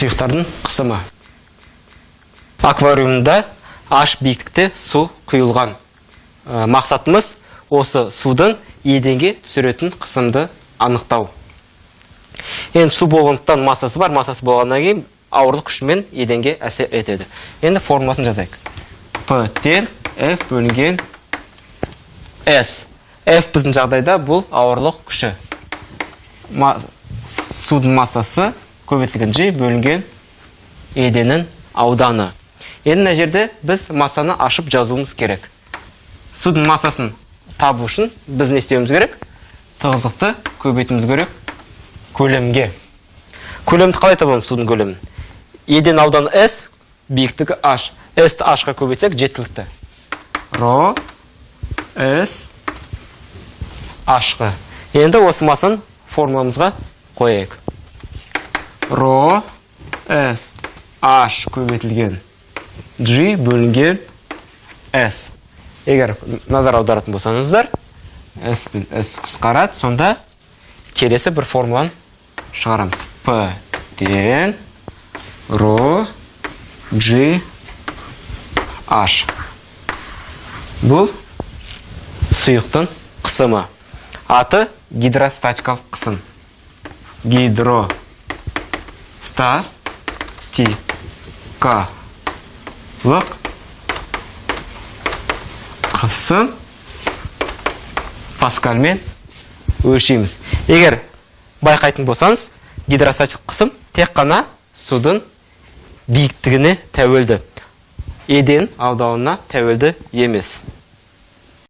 Сұйықтардың қысымы. Аквариумда H биіктікте су құйылған. Мақсатымыз осы судың еденге түсіретін қысымды анықтау. Енді су болғандықтан массасы бар, массасы болғаннан кейін ауырлық күшімен еденге әсер етеді. Енді формуласын жазайық. P тең F бөлінген S. F біздің жағдайда бұл ауырлық күші. Судың массасы көбейтілген G бөлінген еденнің ауданы. Енді мына жерде біз массаны ашып жазуымыз керек. Судың массасын табу үшін біз не істеуіміз керек? Тығыздықты көбейтуіміз керек көлемге. Көлемді қалай табамыз, судың көлемін? Еден ауданы S, биіктігі H. S-ті H-қа көбейтсек, жеткілікті. Ро S H-қа. Енді осы массаны формуламызға қояйық. Ро S H көбейтілген G бөлінген S. Егер назар аударатын болсаңыздар, S пен S қысқарады, сонда келесі бір формуланы шығарамыз. P тең ро G H. Бұл сұйықтың қысымы. Аты гидростатикалық қысым. Гидростатикалық қысым, паскальмен өлшейміз. Егер байқайтын болсаңыз, гидростатикалық қысым тек қана судың биіктігіне тәуелді. Еден ауданына тәуелді емес.